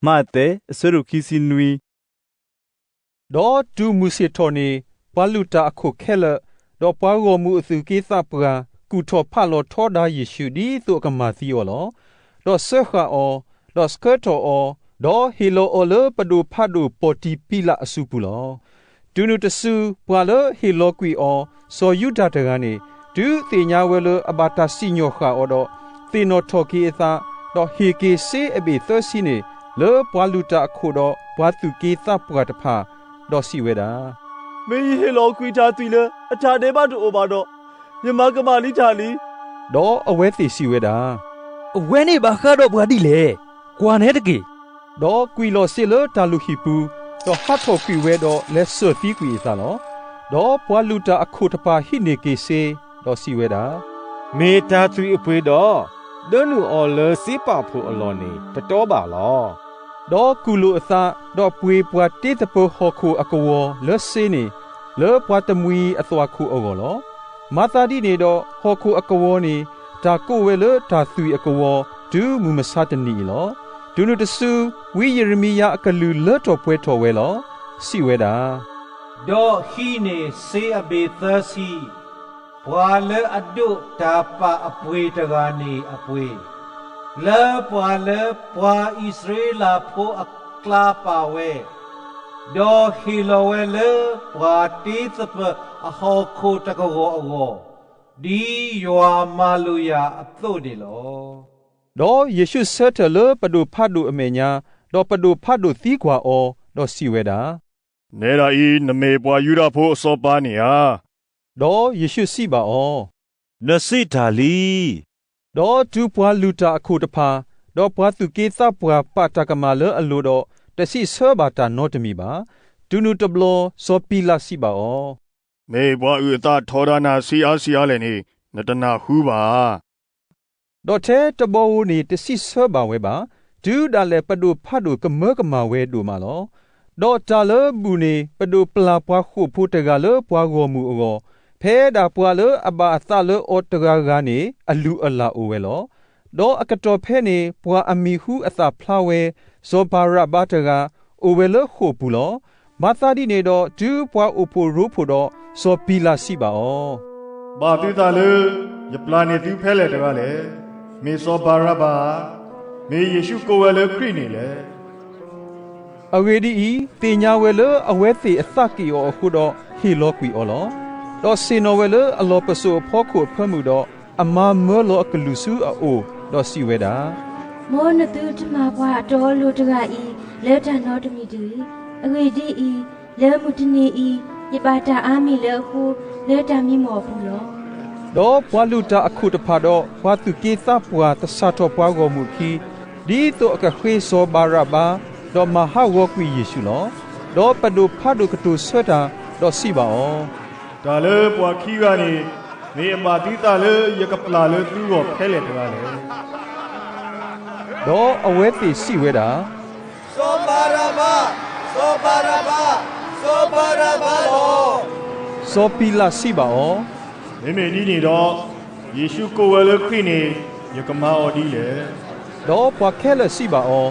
မးသဲ အဆၢဒိၣ်ခံဆံနွံ. ဒီးတုၤမုၢ်ဆ့ၣ်ထီၣ်န့ၣ်, ပှၤလုၢ်တၢ်အခိၣ်ခဲလၢာ်, ဒီးပှၤဂီၢ်မုၢ်အသူၣ်က့သးပှၢ် ကူၣ်ထီၣ်ဖးလီၤထီဒါယ့ၣ်ၡူး ဒ်သိးအကမၤသံအီၤလီၤ. ဒီးစၢဃာ်အီၤ, ဒီးဆှၢထီၣ်အီၤ, ဒီးဟ့ၣ်လီၤအီၤလၢပဒိၣ်ဖးဒိၣ်ပီၣ်တံၣ်ပံလးအစုပူၤလီၤ. တုၤနုၤတစု ပှၤလၢဟ့ၣ်လီၤကွံာ်အီၤ စီၤယူဒၤတဂၤန့ၣ်, တုၤသ့ၣ်ညါဝဲလၢအဘၣ်တၢ်စံၣ်ညီၣ်ဃာ်အီၤဒီး, သ့ၣ်နီၣ်ထီၣ်က့ၤအသး, ဒီးဟ့ၣ်က့ၤစ့အဘ့ၣ်သၢဆံန့ၣ် လၢပှၤလုၢ်တၢ်အခိၣ်ဒီးပှၤသူၣ်က့သးပှၢ်တဖၣ်, ဒီးစံးဝဲဒၣ်, မ့ၢ်ယဟ့ၣ်လီၤကွံာ်တၢ်သွံၣ်လၢအတၢ်ဒဲးဘးတအိၣ်ဘၣ်ဒီး, ယမၤကမၣ်လံတၢ်လံ. ဒီးအဝဲသ့ၣ်စံးဝဲဒၣ်, အဝဲန့ၣ်ဘၣ်ဃးဒီးပှၤဒ်လဲၣ်. ကွၢ်နဲတက့ၢ်. ဒီးကွံာ်လီၤစ့လၢတၢ်လုၢ်ဟံၣ်ပူၤ, ဒီးဟးထီၣ်ကွံာ်ဝဲဒီးလဲၤစၢၢ်သံကွံာ်အသးလီၤ. ဒီးပှၤလုၢ်တၢ်အခိၣ်တဖၣ်ဟံးန့ၢ်က့ၤစ့, ဒီးစံးဝဲဒၣ်, မ့ၢ်တၢ်သွံၣ်အပှ့ၤဒီး, ဒၢနုာ်အီၤလၢစ့ပာ်ဖှိၣ်အလီၢ်န့ၣ် တတီဘၣ်လီၤ. ဒီးကူၣ်လိာ်အသး, ဒီးပှ့ၤပှၤတ့သပၢၤဟီၣ်ခိၣ်အကဝီၤလၢစ့န့ၣ်, လၢပှၤတမှံၤအသွၣ်ခိၣ်အဂီၢ်လီၤ. မၤသးဒ်န့ၣ်ဒီး ဟီၣ်ခိၣ်အကဝီၤန့ၣ် တၢ်ကိးဝဲလၢတၢ်သွံၣ်အကဝီၤ တုၤမုၢ်မဆါတနံၤအံၤလီၤ. တုၤနုၤတစု ဝံယံးရမံယၤအကလုၢ်လၢထီၣ်ပှဲၤထီၣ်ဝဲလီၤ. စံးဝဲဒၣ်, ဒီးဟံးန့ၢ်စ့အဘ့ၣ်သၢဆံ, ပှၤလၢအဒိးတၢ်ပာ်အပှ့ၤတဂၤန့ၣ်အပှ့ၤ, လၢပှၤလၢပှၤအံၣ်စရ့လးဖိအကျါပာ်ဝဲ, ဒီးဟ့ၣ်လီၤဝဲလၢပှၤတ့သပၢၤအဟီၣ်ခိၣ်တကဝီၤအဂီၢ်, ဒ်ယွၤမၤလိာ်ယၤအသိးန့ၣ်လီၤ. ဒီးယ့ၣ်ၡူးဆၢထၢၣ်လၢပဒိၣ်ဖးဒိၣ်အမဲာ်ညါ, ဒီးပဒိၣ်ဖးဒိၣ်သံကွၢ်အီၤ, ဒီးစံးဝဲဒၣ်, နဲဒၣ်အံၤ နမ့ၢ်ပှၤယူဒၤဖိအစီၤပၤန့ၣ်ဧါ. ဒီးယ့ၣ်ၡူးစံးဘၣ်အီၤ, နစံးတၢ်လံ. ဒီးတုၤပှၤလုၢ်တၢ်အခိၣ်တဖၣ်, ဒီးပှၤသူၣ်က့သးပှၢ်ပာ်တၢ်ကမၣ်လၢအလိၤဒီး, တဆံးဆၢဘၣ်တၢ်နီတမံၤဘၣ်. တုၤနုၤတဘျီ စီၤပံလးစံးဘၣ်အီၤ, မ့ၢ်ပှၤအုၣ်အသးထီဒါနၤဆံးအါဆံးအါလဲၣ်န့ၣ် နတနၢ်ဟူဘၣ်. ဒီးထဲတဘီဧိၤန့ၣ် တဆံးဆၢဘၣ်ဝဲဘၣ်. တုၤဒၣ်လဲာ်ပဒိၣ်ဖးဒိၣ်ကမၢကမၣ်ဝဲဒိၣ်မးလီၤ. ဒီးတၢ်လၢဘူၣ်န့ၣ် ပဒိၣ်ပျၢ်ပှၤဃိာ်ဖိတဂၤလၢပှၤဂီၢ်မုၢ်အဂီၢ်, ဖဲဒၣ်ပှၤလၢအဘၣ်အသးလၢအီၤတဂၤဂၤန့ၣ် အလုၢ်အလၢ်အိၣ်ဝဲလီၤ. ဒီးအကတီၢ်ဖဲန့ၣ် ပှၤအမံၤဟူအသၣ်ဖျါဝဲ, စီၤဘၤရဘါတဂၤ, အိၣ်ဝဲလၢဃိာ်ပူၤလီၤ. မၤသးဒ်န့ၣ်ဒီး တုၤပှၤအိၣ်ဖှိၣ်ရိဖှိၣ်ဒီး, စီၤပံလးစံးဘၣ်အီၤ, ဘၣ်သုသးလၢ ယပျၢ်န့ၢ်သုဖဲလဲၣ်တဂၤလဲၣ်. မ့ၢ်စီၤဘၤရဘါဧါ, မ့ၢ်ယ့ၣ်ၡူးကိးဝဲလၢခရံာ်န့ၣ်လဲၣ်. အဂ့ၢ်ဒ်အံၤ, သ့ၣ်ညါဝဲလၢအဝဲသ့ၣ်အသးက့ၣ်အီၤအဃိဒီး ဟ့ၣ်လီၤကွံာ်အီၤလီၤ. ဒီးဆ့ၣ်နီၤဝဲလၢအလီၢ်ပစိာ်အဖီခိၣ်အဖၢမုၢ်ဒီး, အမၤမၢလီၤအကလုၢ်ဆူအအိၣ်, ဒီးစံးဝဲဒၣ်, မ်နသုတမၤပှၤအတီအလိၤတဂၤအံၤ လၢတၢ်နီတမံၤတဂ့ၤ. အဂ့ၢ်ဒ်အံၤ, လၢမုၢ်တနံၤအံၤ, ယဘၣ်တၢ်အါမံၤလၢအဃိ, လၢတၢ်မံမီၢ်အပူၤလီၤ. ဒီးပှၤလုၢ်တၢ်အခိၣ်တဖၣ်ဒီးပှၤသူၣ်က့သးပှၢ် တစးထီၣ်ပှၤဂီၢ်မုၢ်အခံ, ဒ်သိးအကဃ့စီၤဘၤရဘါ, ဒီးမၤဟးဂီၤကွံာ်ယ့ၣ်ၡူးလီၤ. ဒီးပဒိၣ်ဖးဒိၣ်ကတိၤဆၢတၢ်, ဒီးစံးဘၣ်အီၤ, တၢ်လၢပှၤခံဂၤန့ၣ်, မ့ၢ်အဘၣ်သုသးလၢယကပျၢ်လၢသုဂီၢ်ဖဲလဲၣ်တဂၤလဲၣ်. ဒီးအဝဲသ့ၣ်စံးဝဲဒၣ်, စီၤဘၤရဘါ, စီၤဘၤရဘါ, စီၤဘၤရဘါလီၤ. စီၤပံလးစံးဘၣ်အီၤ, မ့မ့ၢ်ဒ်န့ၣ်ဒီး, ယ့ၣ်ၡူးကိးဝဲလၢခရံာ်န့ၣ်, ယကမၤအီၤဒ်လဲၣ်. ဒီးပှၤခဲလၢာ်စံးဘၣ်အီ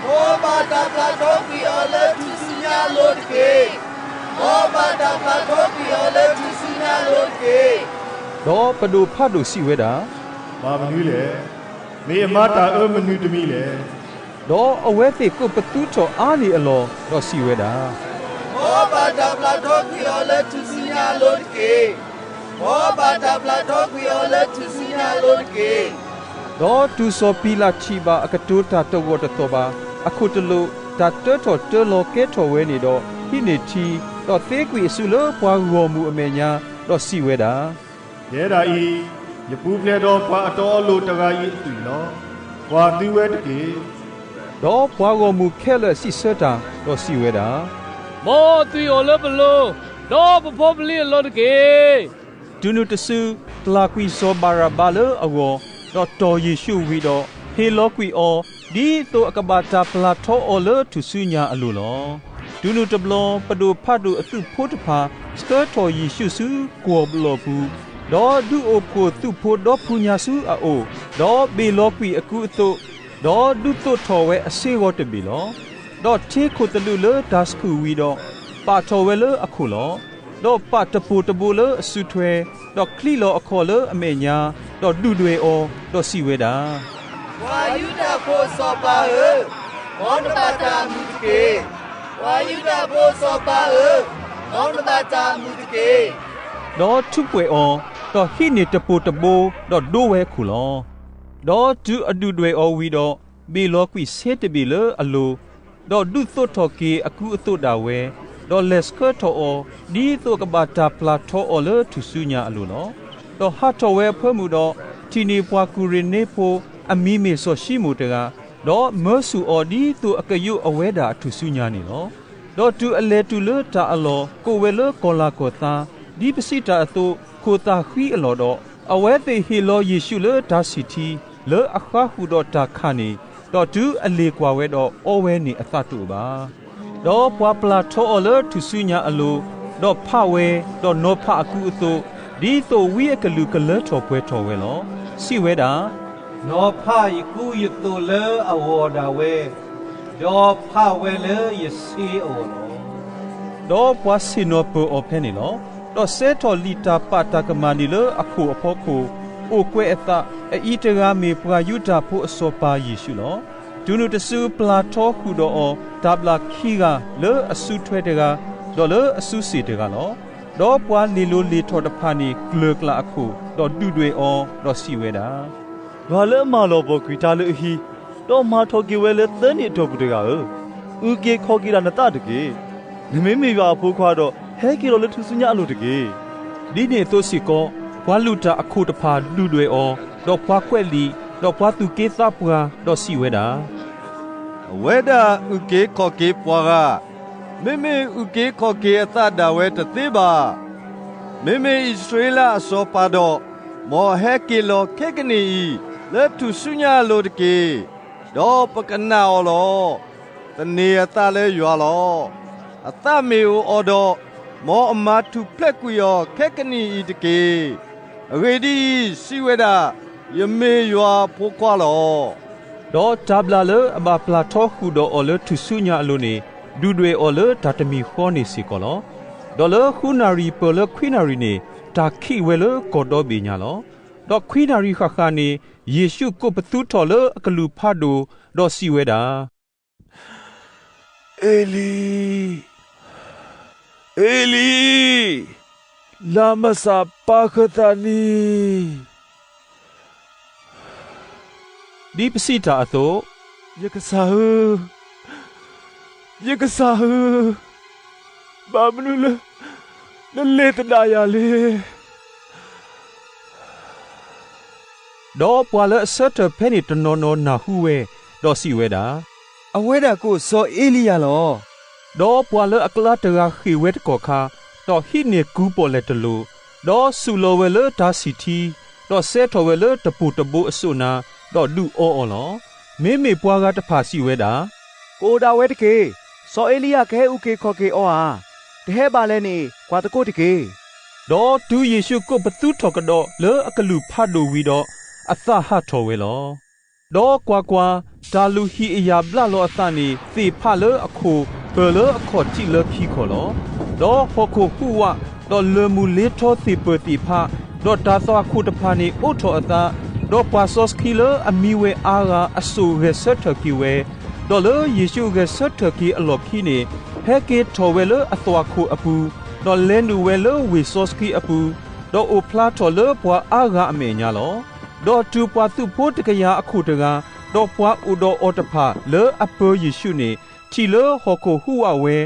ၤ, မ်ဘၣ်တၢ်ပျၢ်ထီကွံာ်အီၤလၢထူၣ်စုညါအလိၤတက့ၢ်. မ်ဘၣ်တၢ်ပျၢ်ထီကွံာ်အီၤလၢထူၣ်စုညါအလိၤတက့ၢ်. ဒီးပဒိၣ်ဖးဒိၣ်စံးဝဲဒၣ်, ဘၣ်မနုၤလဲၣ်. မ့ၢ်အမၤတၢ်အၢမနုၤတမံၤလဲၣ်. ဒီးအဝဲသ့ၣ်ကိးပသူထီၣ်အါန့ၢ်အလီၢ်, ဒီးစံးဝဲဒၣ်, မ်ဘၣ်တၢ်ပျၢ်ထီကွံာ်အီၤလၢထူၣ်စုညါအလိၤတက့ၢ်. မ်ဘၣ်တၢ်ပျၢ်ထီကွံာ်အီၤလၢထူၣ်စုညါအလိၤတက့ၢ်. ဒီးတုၤစီၤပံလးထံၣ်ဘၣ်အကတိၤတၢ်တဂီၢ်တသီၣ်ဘၣ်, အခိၣ်တလိာ်, တၢ်တၢထီၣ်တၢလီၤကဲထီၣ်ဝဲန့ၣ်ဒီး, ဟံးန့ၢ်ထံ, ဒီးသ့ကွံာ်အစုလၢပှၤဂီၢ်မုၢ်အမဲာ်ညါ, ဒီးစံးဝဲဒၣ်, ယဲဒၣ်အံၤ, ယပူၤဖျဲးဒီးပှၤအတီအလိၤတဂၤအံၤအသွံၣ်လီၤ. ကွၢ်သုဝဲတက့ၢ်. ဒီးပှၤဂီၢ်မုၢ်ခဲလၢာ်စံးဆၢတၢ်, ဒီးစံးဝဲဒၣ်, မ်အသွံၣ်အိၣ်လၢပလိၤ, ဒီးပဖိပလံၤအလိၤတက့ၢ်. တုၤနုၤတစု, ပျၢ်ကွံာ်စီၤဘၤရဘါလၢအဂီၢ်, ဒီးတီၢ်ယ့ၣ်ၡူးဝံၤဒီး, ဟ့ၣ်လီၤကွံာ်အီၤ, ဒ်သိးအကဘၣ်တၢ်ပျၢ်ထီအီၤလၢထူၣ်စုညါအလိၤလီၤ. တုၤနုၤတဘျီ, ပဒိၣ်ဖးဒိၣ်အသုးဖိတဖၣ်, ဆှၢထီၣ်ယ့ၣ်ၡူးဆူကွီၢ်လီၢ်ပူၤ, ဒီးဒုးအိၣ်ဖှိၣ်သုးဖိဒီဖှူညါဆူအအိၣ်, ဒီးဘ့ၣ်လီၤကွံာ်အကူအသိး, ဒီးဒုးသိးထီၣ်ဝဲအဆ့ဂီၤတဘ့ၣ်လီၤ. ဒီးထ့ခိၣ်သလုးလၢတၤဆှုၣ်ဝံၤဒီး, ပာ်ထီၣ်ဝဲလၢအခိၣ်လီၤ. ဒီးပာ်တပိၢ်တဘိလၢအစုထွဲ, ဒီးချံးလီၤအခီၣ်လၢအမဲာ်ညါ, ဒီးဒုၣ်ဒွဲၣ်အီၤ, ဒီးစံးဝဲဒၣ်, ပှၤယူဒၤဖိအစီၤပၤဧၢ, မ်နဘၣ်တၢ်အမုာ်တက့ၢ်. ပှၤယူဒၤဖိအစီၤပၤဧၢ, မ်နဘၣ်တၢ်အမုာ်တက့ၢ်. ဒီးထူးပှဲာ်အီၤ, ဒီးဟံးန့ၢ်တပိၢ်တဘိ, ဒီးဒိဝဲခိၣ်လီၤ. ဒီးတုၤအဒုၣ်ဒွဲၣ်အီၤဝံၤဒီး, ဘ့ၣ်လီၤကွံာ်ဆ့တဘ့ၣ်လၢအလိၤ, ဒီးဒုးသိးထီၣ်က့ၤအကူအသိးဒၣ်ဝဲ, ဒီးလဲၤဆှၢထီၣ်အီၤ ဒ်သိးအကဘၣ်တၢ်ပျၢ်ထီအီၤလၢထူၣ်စုညါအလိၤလီၤ. ဒီးဟးထီၣ်ဝဲအဖၢမုၢ်ဒီး, ထံၣ်န့ၢ်ပှၤကူၤရ့ၤန့ဖိအမံၤမ့ၢ်စီၤၡံမိၣ်တဂၤ, ဒီးမၢဆူၣ်အီၤဒ်သိးအကယိးအဝဲဒၣ်အထူၣ်စုညါန့ၣ်လီၤ. ဒီးတုၤအလဲၤတုၤလၢတၢ်အလီၢ်ကိးဝဲလၢကီၤလၤကီၤသါ, ဒ်ပစံးတၢ်အသိး, ခိၣ်သၣ်ဃံအလီၢ်ဒီး, အဝဲသ့ၣ်ဟ့ၣ်လီၤယ့ၣ်ၡူးလၢတၤဆံၣ်ထံ, လၢအဃါဃုာ်ဒီးတၢ်ခးန့ၣ်, ဒီးတုၤအလ့ၣ်ကွၢ်ဝဲဒီးအီဝဲန့ၣ်အသးတအိၣ်ဘၣ်. ဒီးပှၤပျၢ်ထီအီၤလၢထူၣ်စုညါအလိၤ, ဒီးဖးဝဲ, ဒီးနီၤဖးအကူအသိး, ဒ်သိးဝံအကလုၢ်ကလၢထီၣ်ပှဲၤထီၣ်ဝဲလီၤ. စံးဝဲဒၣ်, နီၤဖးယကူယသိးလၢအဂီၢ်ဒၣ်ဝဲ, ဒီးဖးဝဲလၢယဆ့အဂီၢ်လီၤ. ဒီးပှၤဆ့ၣ်နီၤပၢၢ်အီၤဖဲန့ၣ်လီၤ. ဒီးစဲထီၣ်လံာ်တၢ်ပာ်တၢ်ကမၣ်န့ၣ်လၢအခိၣ်အဖီခိၣ်, အိၣ်ကွဲးအသး, အအံၤတဂၤမ့ၢ်ပှၤယူဒၤဖိအစီၤပၤယ့ၣ်ၡူးလီၤ. တုၤနုၤတစုပျၢ်ထီဃုာ်ဒီးအီၤ တၢ်ဘျၣ်ခံဂၤလၢအစုထွဲတဂၤ, ဒီးလၢအစုစ့ၣ်တဂၤလီၤ. ဒီးပှၤလ့ၤလိၤလ့ၤထီၣ်တဖၣ်န့ၣ်ကျၢၤကျၢ်အခိၣ်, ဒီးဒုၣ်ဒွဲၣ်အီၤ, ဒီးစံးဝဲဒၣ်, ပှၤလၢအမၤလီၤပှီၢ်ကွံာ်တၢ်လၢအဟံး, ဒီးမၤထီၣ်က့ၤဝဲလၢသၢနံၣ်အတီၢ်ပူၤတဂၤဧၢ, အုၣ်က့ၤခီၣ်က့ၤဒၣ်နသးတက့ၢ်. နမ့မ့ၢ်ယွၤအဖိခွါဒီး, ဟဲက့ၤလီၤလၢထူၣ်စုညါအလိၤတက့ၢ်. ဒ်န့ၣ်အသိးစ့ၢ်ကီး, ပှၤလုၢ်တၢ်အခိၣ်တဖၣ်ဒုၣ်ဒွဲၣ်အီၤ, ဒီးပှၤကွဲးလံာ်, ဒီးပှၤသူၣ်က့သးပှၢ်, ဒီးစံးဝဲဒၣ်, အဝဲဒၣ်အုၣ်က့ၤခီၣ်က့ၤပှၤဂၤ, မ့မ့ၢ်အုၣ်က့ၤခီၣ်က့ၤအသးဒၣ်ဝဲတသ့ဘၣ်. မ့မ့ၢ်အံၣ်စရ့လးအစီၤပၤဒီး, မ်အဟဲက့ၤလီၤခဲကနံၣ်အံၤလၢထူၣ်စုညါအလိၤတက့ၢ်. ဒီးပကနာ်အီၤလီၤ. သန့ၤအသးလၢယွၤလီၤ. အသးမ့ၢ်အိၣ်အီၤဒီး, မ်အမၤထူၣ်ဖျဲးကွံာ်အီၤခဲကနံၣ်အံၤတက့ၢ်. အဂ့ၢ်ဒ်အံၤ, စံးဝဲဒၣ်, ယမ့ၢ်ယွၤအဖိခွါလီၤ. ဒီးတၢ်ဘျၣ်လၢအဘၣ်ပျၢ်ထီဃုာ်ဒီးအီၤလၢထူၣ်စုညါအလိၤန့ၣ်, ဒုၣ်ဒွဲၣ်အီၤလၢတၢ်တမံၤဃီန့ၣ်စ့ၢ်ကီးလီၤ. ဒီးလၢဃုနၣ်ရံၣ်ပၢၢ်လၢခွံနၣ်ရံၣ်န့ၣ်, တၢ်ခံးဝဲလၢကီၢ်ဒီဘ့ၣ်ညါလီၤ. ဒီးခွံနၣ်ရံၣ်ဃၣ်ဃၣ်န့ၣ်, ယ့ၣ်ၡူးကိးပသူထီၣ်လၢအကလုၢ်ဖးဒိၣ်, ဒီးစံးဝဲဒၣ်, အ့လံ, အ့လံ, လၢမၤစၢ်ပၢ်ဃၢၤသးနံၤ ဒ်ပစံးတၢ်အသိး, ယကစၢ်ဧၢ, ယကစၢ်ဧၢ, ဘၣ်မနုၤလၢနလဲၤသဒၣ်ယၤလဲၣ်. ဒီးပှၤလၢအဆၢထၢၣ်ဖဲန့ၣ်တနီၤနီၤနၢ်ဟူဝဲ, ဒီးစံးဝဲဒၣ်, အဝဲဒၣ်ကိးစီၤအ့လံယၤလီၤ. ဒီးပှၤလၢအကျါတဂၤဃ့ၢ်ဝဲတကီၢ်ခါ, ဒီးဟံးန့ၢ်ကူပီၣ်လဲၣ်တလိၣ်, ဒီးစူးလီၤဝဲလၢတၤဆံၣ်ထံ, ဒီးစဲထီၣ်ဝဲလၢတပိၢ်တဘိအစိၣ်နၤ, ဒီးဒုးအီအီၤလီၤ. မ့မ့ၢ်ပှၤဂၤတဖၣ်စံးဝဲဒၣ်, ကအိၣ်ဒၣ်ဝဲတက့ၢ်. စီၤအ့လံယၤကဟဲအုၣ်က့ၤခီၣ်က့ၤအီၤဧါ. တဟဲဘၣ်လဲၣ်န့ၣ် ကွၢ်သကိးတက့ၢ်. ဒီးတုၤယ့ၣ်ၡူးကိးပသူထီၣ်ကဒီးလၢအကလုၢ်ဖးဒိၣ်ဝံၤဒီး, အသးဟးထီၣ်ဝဲလီၤ. ဒီးကွၢ်ကွၢ်, တၢ်လုၢ်ဟံၣ်အယာ်ဘျးလီၤအသးန့ၣ် သ့ၣ်ဖးလၢအခိၣ်ပၢၤလၢအခီၣ်ထံးလၢခံခီၣ်လီၤ. ဒီးဟီၣ်ခိၣ်ဟူးဝး, ဒီးလၢၢ်မူလ့ထီသ့ၣ်ပၢၢ်သ့ၣ်ဖး, ဒီးတၢ်သွၣ်ခိၣ်တဖၣ်န့ၣ်အိးထီၣ်အသး, ဒီးပှၤစီဆှံလၢအမံဝဲအါဂၤအစိၣ်ဂဲၤဆၢထၢၣ်က့ၤဝဲ, ဒီးလၢယ့ၣ်ၡူးဂဲၤဆၢထၢၣ်က့ၤအလီၢ်ခံန့ၣ်, ဟဲက့ၤထီၣ်ဝဲလၢအသွၣ်ခိၣ်အပူၤ, ဒီးလဲၤနုာ်ဝဲလၢဝ့ၢ်စီဆှံအပူၤ, ဒီးအိၣ်ဖျါထီၣ်လၢပှၤအါဂၤအမဲာ်ညါလီၤ. ဒီးတုၤပှၤသုးဖိတကယၤအခိၣ်တဂၤ, ဒီးပှၤအိၣ်ဒီးအီၤတဖၣ်လၢအပၢယ့ၣ်ၡူးန့ၣ်, ထံၣ်လၢဟီၣ်ခိၣ်ဟူးဝးဝဲ,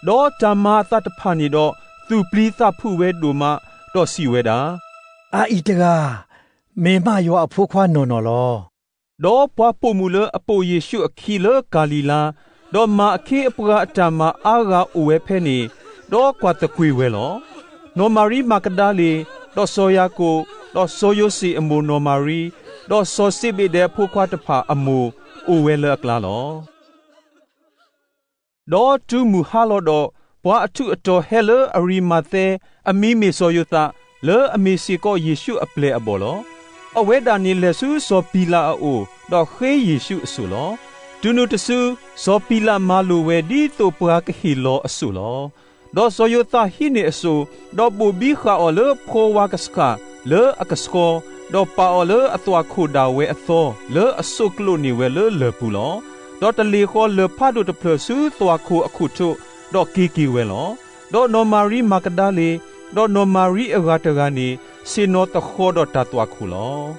ဒီးတၢ်မၤအသးတဖၣ်န့ၣ်ဒီး, သူၣ်ပျံၤသးဖုးဝဲဒိၣ်မး, ဒီးစံးဝဲဒၣ်, အအံၤတဂၤ, မ့ၢ်မးယွၤအဖိခွါနီၢ်နီၢ်လီၤ. ဒီးပှၤပိာ်မုၣ်လၢအပိာ်ယ့ၣ်ၡူးအခံလၢကၤလံၤလါ, ဒီးမၤအခ့အပှၤအတၢ်မၤအါဂၤအိၣ်ဝဲဖဲန့ၣ်, ဒီးကွၢ်သကွ့ၤဝဲလီၤ. နီၢ်မၤရံမၤကဒၤလ့ၣ်, ဒီးစီၤယၤကိာ်, ဒီးစီၤယိၤၡ့အမိၢ်နီၢ်မၤရံ, ဒီးစီၤစ့းဘ့းဒဲးအဖိခွါတဖၣ်အမိၢ်, အိၣ်ဝဲလၢအကျါလီၤ. ဒီးတုၤမုၢ်ဟါလီၤဒီး, ပှၤအထူးအတီၤဟဲလၢအရံမၤသဲ, အမံၤမ့ၢ်စီၤယိၤသး, လၢအမ့ၢ်စ့ၢ်ကီးယ့ၣ်ၡူးအပျဲၢ်အဘီၣ်လီၤ. အဝဲဒၣ်န့ၣ်လဲၤဆူစီၤပံၤလးအအိၣ်, ဒီးဃ့ယ့ၣ်ရှူးအစိၣ်လီၤ. တုၤနုၤတစု, စီၤပံၤလးမၤလိာ်ဝဲဒ်သိးပှၤကဟ့ၣ်လီၤအစိၣ်လီၤ. ဒီးစီၤယိၤသးဟံးန့ၢ်အစိၣ်, ဒီးဘိၣ်ဘံဃာ်အီၤလၢဖှီဝါကဆှၣ်လၢအကဆှီ, ဒီးပာ်အီၤလၢအသွၣ်ခိၣ်ဒၣ်ဝဲအသီလၢအစိာ်ကျိာ်န့ၢ်ဝဲလၢလၢၢ်ပူၤလီၤ. ဒီးတလ့ၣ်ဃီလၢၢ်ဖးဒိၣ်တဖျၢၣ်ဆူသွၣ်ခိၣ်အခိၣ်ထူး, ဒီးက့ၤက့ၤဝဲလီၤ. ဒီးနီၢ်မၤရံမၤကဒၤလ့ၣ်, ဒီးနီၢ်မၤရံအဂၤတဂၤန့ၣ်, ဆ့ၣ်နီၤသဃီၤဒီးတၢ်သွၣ်ခိၣ်လီၤ.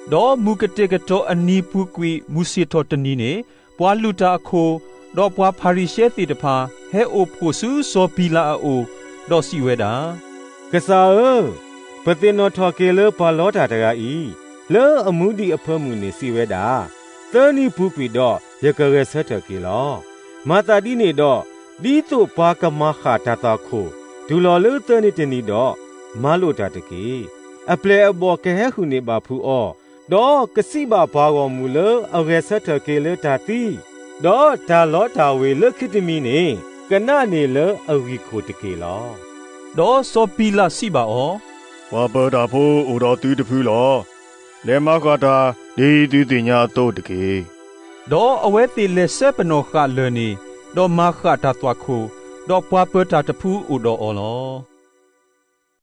ဒီးမုၢ်ကတဲာ်ကတီၤအနံၤပူၤကွံာ်မုၢ်ဆ့ၣ်ထီၣ်တနံၤန့ၣ်, ပှၤလုၢ်တၢ်အခိၣ်, ဒီးပှၤဖၤရံၤၡဲသ့ၣ်တဖၣ်, ဟဲအိၣ်ဖှိၣ်ဆူစီၤပံၤလးအအိၣ်, ဒီးစံးဝဲဒၣ်, ကစၢ်ဧၢ, ပသ့ၣ်နီၣ်ထီၣ်က့ၤလၢပှၤလီတၢ်တဂၤအံၤ, လၢအမူဒံးအဖၢမုၢ်န့ၣ်စံးဝဲဒၣ်, သၢနံၤပူၤကွံာ်ဒီးယကဂဲၤဆၢထၢၣ်က့ၤလီၤ. မၤသးဒ်န့ၣ်ဒီး, ဒ်သိးပှၤကမၤဃၣ်တၢ်သွၣ်ခိၣ်, တုၤလီၤလၢသၢနံၤတနံၤဒီး, မၤလိာ်တၢ်တက့ၢ်. အပျဲၢ်အဘီၣ်ကဟဲဟုၣ်န့ၢ်ဘၣ်ဖုးအီၤ, ဒီးကစံးဘၣ်ပှၤဂီၢ်မုၢ်လၢအဂဲၤဆၢထၢၣ်က့ၤလၢတၢ်သံ, ဒီးတၢ်လီတၢ်ဝ့ၤလၢခံတမံၤန့ၣ်, ကနးန့ၢ်လၢအဂံၢ်ခိၣ်တက့ၢ်လီၤ. ဒီးစီၤပံၤလးစံးဘၣ်အီၤ, ပှၤပၢၤတၢ်ဖိအိၣ်ဒီးသုတဖုလီၤ. လဲၤမၤဃၣ်တၢ်ဒ်သုသ့ၣ်ညါအသိးတက့ၢ်. ဒီးအဝဲသ့ၣ်လဲၤဆှၢပနီၢ်ဃာ်လၢၢ်န့ၣ်, ဒီးမၤဃၣ်တၢ်သွၣ်ခိၣ်, ဒီးပှၤပၢၤတၢ်တဖုအိၣ်ဒီးအီၤလီၤ.